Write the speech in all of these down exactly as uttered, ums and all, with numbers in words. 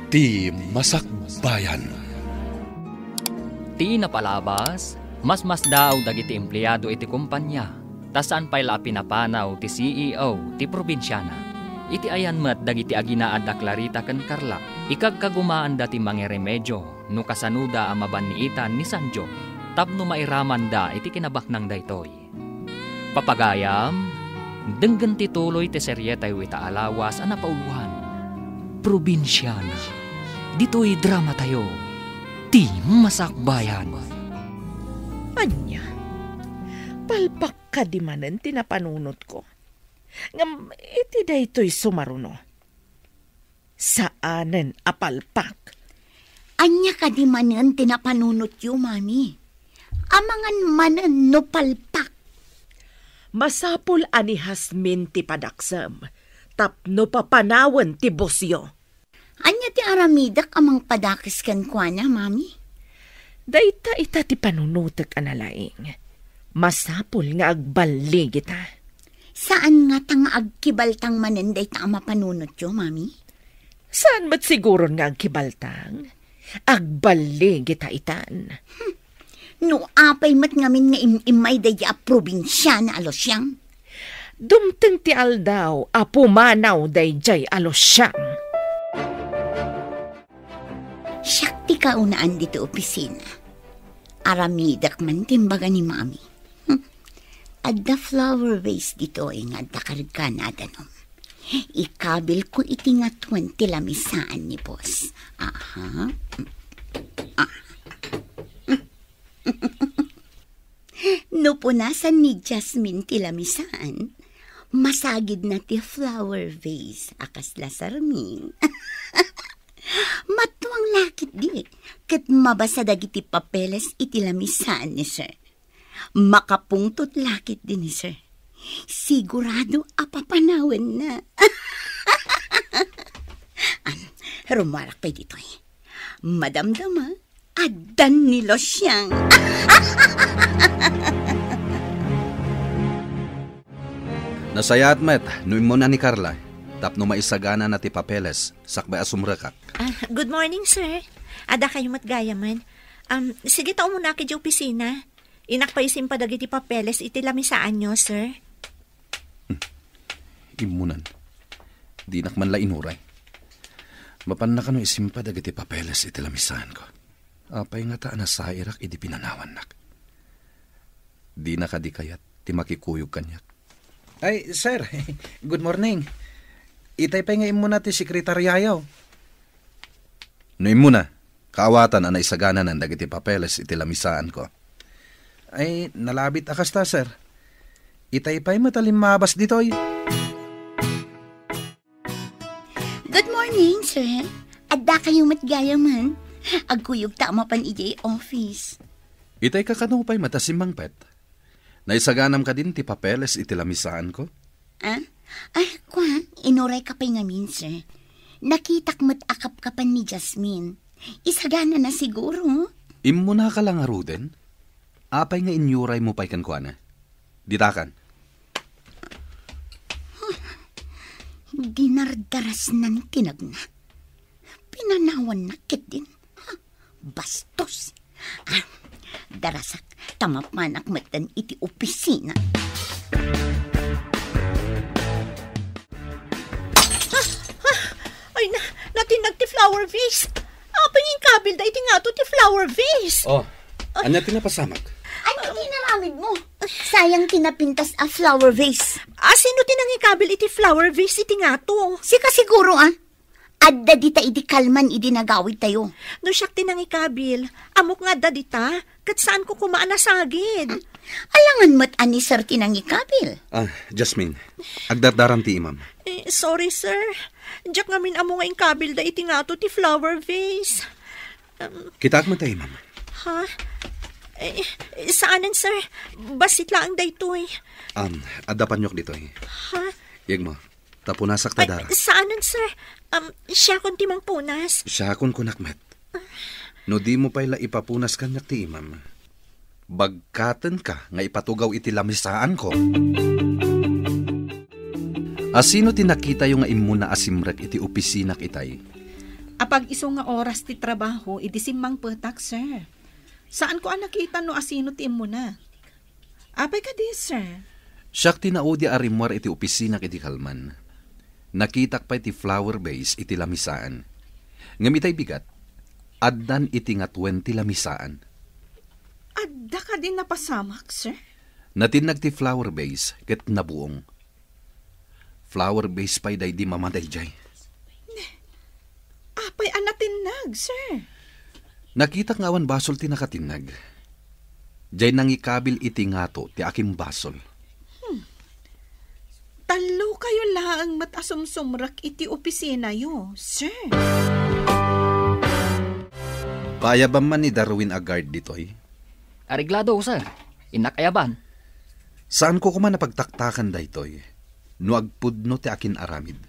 Ti Masakbayan. Ti napalabas, masmasdaaw dagiti empleado iti kompania, ta saan pay la a pinapanaw ti C E O ti probinsiana. Iti ayan met dagiti aginaad a Clarita ken Carla, ikagkagumaanda ti mangiremedio no kasanoda a mabanniitan ni Sanjo tapno mairamanda iti kinabaknang daytoy. Papagayam, denggen ti tuloy ti serietayo ita a lawas a napauloan, Probinsiana. Ditoy dramatayo, Ti Masakbayan. Ania? Palpak kadi manen ti napanunotko? Ngem iti daytoy sumaruno, saanen a palpak. Ania kadi manen ti napanunotyo, Mami? Amangan manen no palpak. Masapul a ni Jasmine ti padaksem tapno papanawen ti bosyo. Ania ti aramidek a mangpadakes kenkuana, Mami? Dayta ita ti panunotek a nalaing. Masapul nga agballigita. Saan ngata nga agkibaltang manen dayta a mapanunotyo, Mami? Saan met siguron nga agkibaltang? Agballigita itan. Hmm. No apay met ngamin nga im-immay daydiay a probinsiana a Lucian? Dumteng ti aldaw a pumanaw daydiay a Lucian. Siak ti kaunaan ditoy opisina. Aramidek man ti imbaga ni Mami. Hmm. Adda flower vase ditoy nga adda kargana a danum. Ikabilko iti ngatuen ti lamisaan ni Boss. Aha. Ah. No punasan ni Jasmine ti lamisaan, masagidna ti flower vase a kasla sarming. Matuang la ketdi, ket mabasa dagiti papeles iti lamisaan ni Sir. Makapungtot la ketdi ni Sir. Sigurado a papanawenna. Am, rumuarak pay ditoy. Madamdama, addan ni Lucian. Nasayaat met no immuna ni Carla tapno maisaganana ti papeles sakbay a sumrekak. Ah, good morning, sir. Adda kayo met gayamen. Um, sige ta umunak idiay opisina. Innak pay isimpa dagiti papeles iti lamisaanyo, sir. Hmm. Immunan. Dinak man la inuray. Mapanna kano isimpa dagiti papeles iti lamisaanko. Apay ngata a nasairak idi pinanawannak? Dina kadi kayat ti makikuyog kaniak? Ay, sir. Good morning. Itay pay nga immuna ti sekretariayo. No immuna, kaawatan a naisagananan dagiti papeles iti lamisaanko. Ay, nalabit a kasta, sir. Itay pay met a limmabas ditoy. Good morning, sir. Adda kayo met gayamen. Agkuyog ta a mapan idiay office. Itay kakano pay met a simmangpet? Naisaganam kadin ti papeles iti lamisaanko? Ah? Ay, kua, inuray ka pay ngamin, sir. Nakitak met a kapkapan ni Jasmine. Isagana na siguro. Immuna ka la ngaruden? Apay nga inyuray mo pay kenkuana? Ditakan. Dinardarasnan ti nagna. Pinanawannak ketdin. Bastos. Ah, darasak, ta mapanak metten iti opisina. Ah, ah, ay na, natinnag ti flower vase. Apay nga inkabil da iti ngato ti flower vase? Oh, ay. Ania ti napasamak? Ania ti inaramid mo? Sayang ti napintas a flower vase. Ah, sino ti nangikabil iti flower vase iti ngato? Sika siguro, ah. Adda dita idi kalman idi nagawidtayo. No siak ti nangikabil, ammok nga adda dita, ket saanko koma a nasagid. Alangan met a ni Sir ti nangikabil. Ah, Jasmine, agdardaram ti imam. Eh, sorry, sir. Diak ngamin ammo nga inkabil da iti ngato ti flower vase. Um, Kitaak met ta imam. Ha? Eh, saanen, sir. Bassit laeng daytoy. Um, adda panyok ditoy. Ha? Yegmo. Ta punasak ta dara. Ay, saanen, sir. Um, siakon ti mangpunas. Siakon kunak met. No di mo pay la ipapunas kaniak ti imam, bagkatenka nga ipatugaw iti lamisaanko. Asino ti nakitayo nga immuna a simrek iti opisinak itay? A Pag-isu nga oras ti trabaho, idi simmangpetak, sir. Saanko a nakita no asino ti immuna. Apay kadi, sir? Siak ti naudi a rimmuar iti opisina iti kalman. Nakitak pay ti flower vase iti lamisaan. Ngem itay bigat, addan iti ngatuen ti lamisaan. Adda kadi napasamak, sir? Natinnag ti flower vase ket nabuong. Flower vase pay daydi mama daydiay. Apay a natinnag, sir? Nakitak nga awan basol ti nakatinnag. Diay nangikabil iti ngato ti akimbasol. Tallo kayo laeng met a sumsumrek iti opisinayo, sir. Paayabam man ni Darwin a guard ditoy? Areglado, sir. Innak ayaban. Saanko koma a pagtaktakan daytoy no agpudno ti akin-aramid.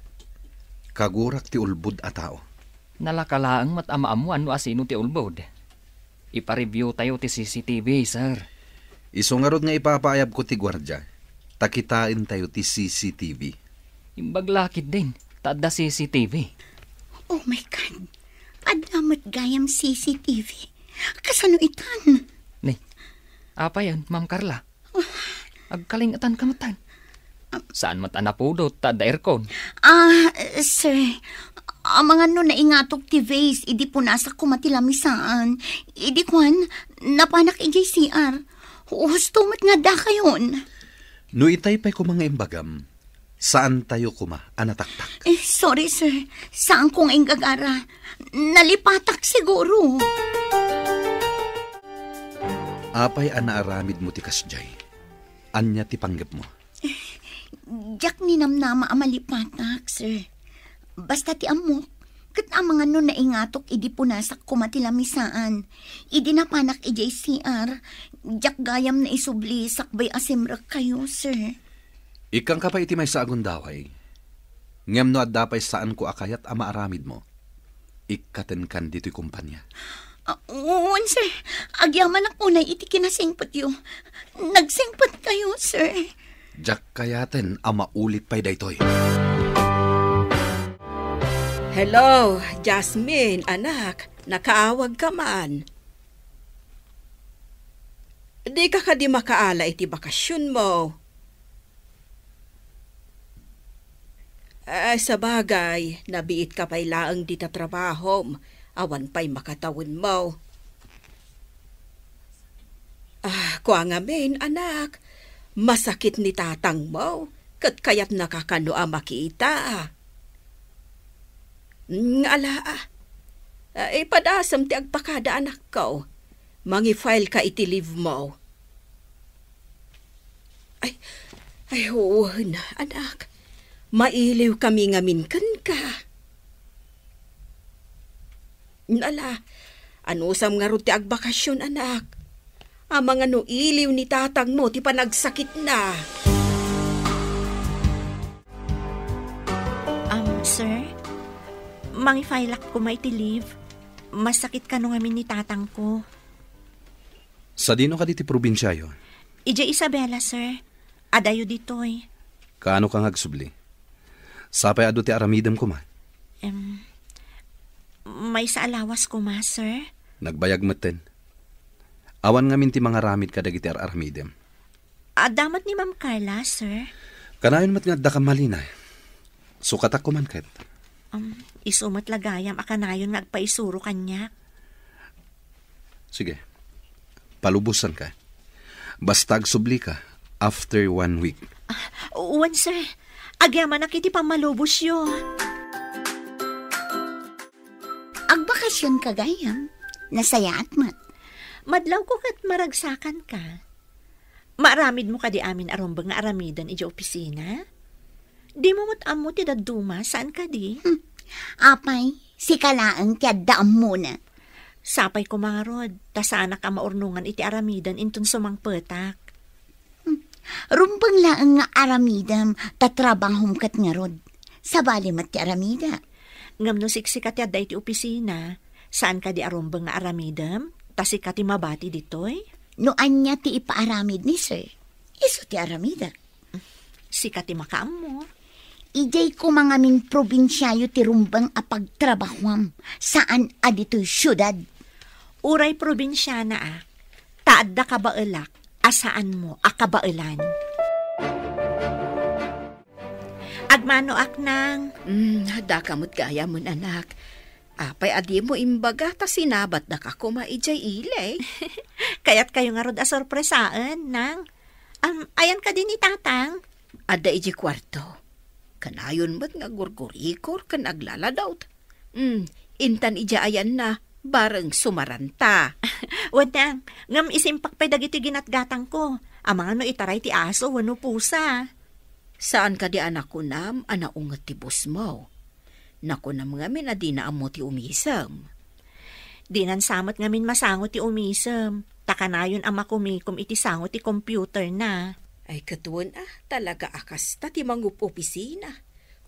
Kagurak ti ulbod a tao. Nalaka laeng met a maammuan no asino ti ulbod. Ipa-review tayo ti C C T V, sir. Isu ngarud nga ipapaayabko ti guardia, ta kitaentayo ti C C T V. Imbag la ketdin, ta adda C C T V. Oh my God! Adda met gayam C C T V. Kasano itan? Ni, apayen, Ma'am Carla? Agkalingetan ka met. Saan met a napudot ta adda aircon? Ah, sir, amangan no naingatok ti vase idi punasak koma ti lamisaan. Idi kuan, napanak idiay C R. Husto met nga adda kayon. No itay pay koma nga imbagam, saantayo koma a nataktak. Eh, sorry, sir. Saanko nga inggagara. Nalipatak siguro. Apay a naaramidmo ti kasdiay? Ania ti panggepmo? Diak ninamnama a malipatak, sir. Basta ti ammok, ket amangan no naingatok idi punasak koma ti lamisaan. Idi napanak idiay C R, diak gayam naisubli sakbay a simrek kayo, sir. Ikkanka pay iti maysa a gundaway. Ngem no adda pay saanko a kayat a maaramidmo, ikkatenkan ditoy kompania. Ah, wen, sir. Agyamanak unay iti kinasingpetyo. Nagsingpet kayo, sir. Diak kayaten a maulit pay daytoy. Hello, Jasmine, anak. Nakaawag ka man. Di ka kadi makaala iti bakasionmo? Ah, sabagay, nabiit ka pay laeng dita trabahom, awan pay makatawenmo. Ah, kua ngamin, anak, masakit ni tatangmo, ket kayatnaka kano a makita. Mm, ala, ah. Ah, ipadasem ti agpakada, anakko. Mangi-file ka iti leave mo. Ay, ay, wen, anak. Mailiw kami ngamin kenka. Ala, anusam ngarud ti agbakasion, anak? Amangan no iliw ni tatangmo ti panagsakitna. Um, sir, mangi-file-ak koma iti leave. Masakit kano ngamin ni tatangko. Sadino kadi ti probinsiayo? Idiay Isabela, sir. Adayo ditoy. Kaano ka nga agsubli? Sapay adu ti aramidem koma? Em, maysa a lawas koma, sir. Nagbayag metten. Awan ngamin ti mangaramid kadagiti ar-aramidem. Adda met ni Ma'am Carla, sir. Kanayon met nga adda kan Malina. Sukatak koma ket. Um, isu met la gayam a kanayon nga agpaisuro kaniak. Sige. Palubosanka. Basta agsubli ka after one week. Ah, wen, sir. Agyamanak iti pammalubosyo. Agbakasion ka gayam. Nasayaat met. Madlawko ket maragsakan ka. Maaramidmo kadi amin a rumbeng nga aramiden idiay opisina? Dimo met ammo ti dadduma, saan kadi? Hmm. Apay, sika laeng ti adda ammona. Sapay koma ngarud, ta saanak a maurnongan iti aramiden inton sumangpetak. Hmm. Rumbeng laeng nga aramidem, ta trabahom ket ngarud. Sabali met ti aramida. Ngem no siksika ti adda iti opisina, saan kadi a rumbeng nga aramidem, ta sika ti mabati ditoy? No ania ti ipaaramid ni sir, isu ti aramida. Sika ti makaammo. Idiay koma ngamin probinsiayo ti rumbeng a pagtrabahuam, saan a ditoy siudad. Uray probinsiana a, ta adda kabaelak a saanmo a kabaelan. Agmanoak, Nang. Mm, daka met gayam, anak. Apay a dimo imbaga ta sinabatdaka koma idiay ili? Kayatkayo ngarud a sorpresaen, Nang. Am, ayan kadi ni Tatang? Adda idiay kuarto. Kanayon met nga gurgurikor ken aglaladawt. Mm, intan idiay ayanna, bareng sumaranta. Wen, Nang, ngem isimpak pay dagiti ginatgatangko. Amangan no itaray ti aso wenno pusa. Saan kadi a nakunam a naunget ti bosmo? Nakunam ngamin a dina ammo ti umisem. Dinan sa met ngamin masango ti umisem, ta kanayon a makumikom iti sango ti computerna. Ay, ket wen a, talaga a kasta ti mangup-opisina.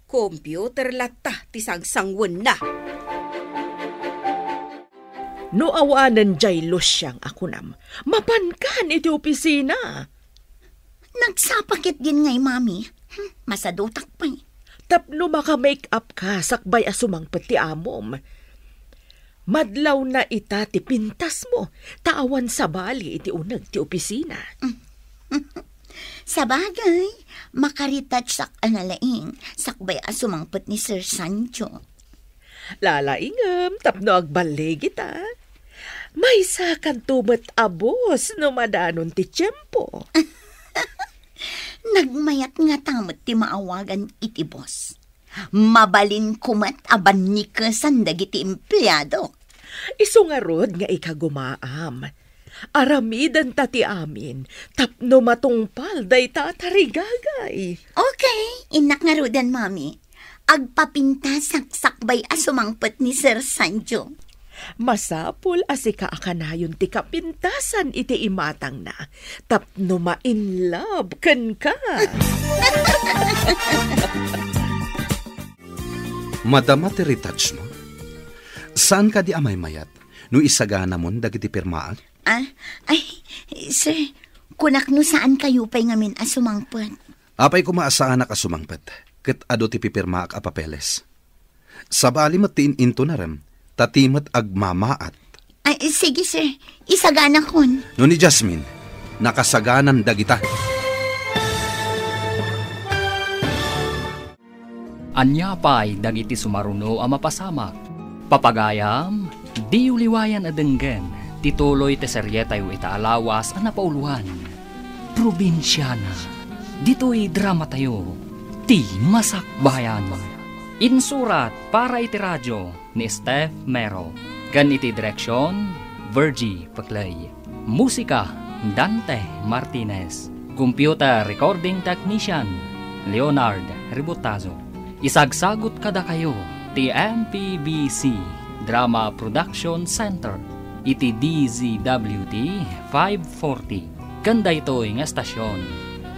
Computer latta ti sangsanguenna. No awanen diay Luciang a kunam, mapankan iti opisina. Nagsapa ketdin ngay, Mami. Hmm, masadutak pay. Tapno maka-make up ka sakbay a sumangpet ti amom. Madlawna ita ti pintasmo, ta awan sabali iti uneg ti opisina. Sabagay, makaretouchak a nalaing, sakbay a sumangpet ni Sir Sancho. Lalaingem tapno agballigita. Maysakanto met a bos no madanon ti tiempo. Nagmayat ngata met ti maawagan iti bos. Mabalinko met a bannikesan dagiti empleadok. Isu ngarud nga ikagumaam. Aramidenta ti amin tapno matungpal dayta a tarigagay. Okay, innak ngaruden, Mami. Agpapintasak sakbay a sumangpet ni Sir Sancho. Masapul a sika a kanayon ti kapintasan iti imatangna tapno ma-in love kenka. Madama ti retouchmo? Saan kadi a maymayat no isaganamon dagiti pirmaak? Ah, ay, sir, kunak no saan kayo pay ngamin a sumangpet. Apay koma a saanak a sumangpet, ket adu ti pipirmaak a papeles. Sabali met ti in-intunarem, ta ti met agmamaat. Ay, sige, sir. Isaganakon. No ni Jasmine, nakasaganan dagita. Ania pay dagiti sumaruno a mapasamak? Papagayam, diyo liwayan a denggen ti tuloy ti serietayo ita a lawas a napauloan, Probinsiana. Ditoy dramatayo, ti Masakbayan. Insurat para iti radio ni Steph Mero, ken iti direksion, Virgie Peclay. Musika, Dante Martinez. Computer recording technician, Leonard Ributazo. Isagsagut kadakayo ti M P B C Drama Production Center iti D Z W T five forty. Ken daytoy nga estasion,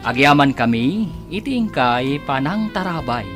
agyamankami iti inkay panangtarabay.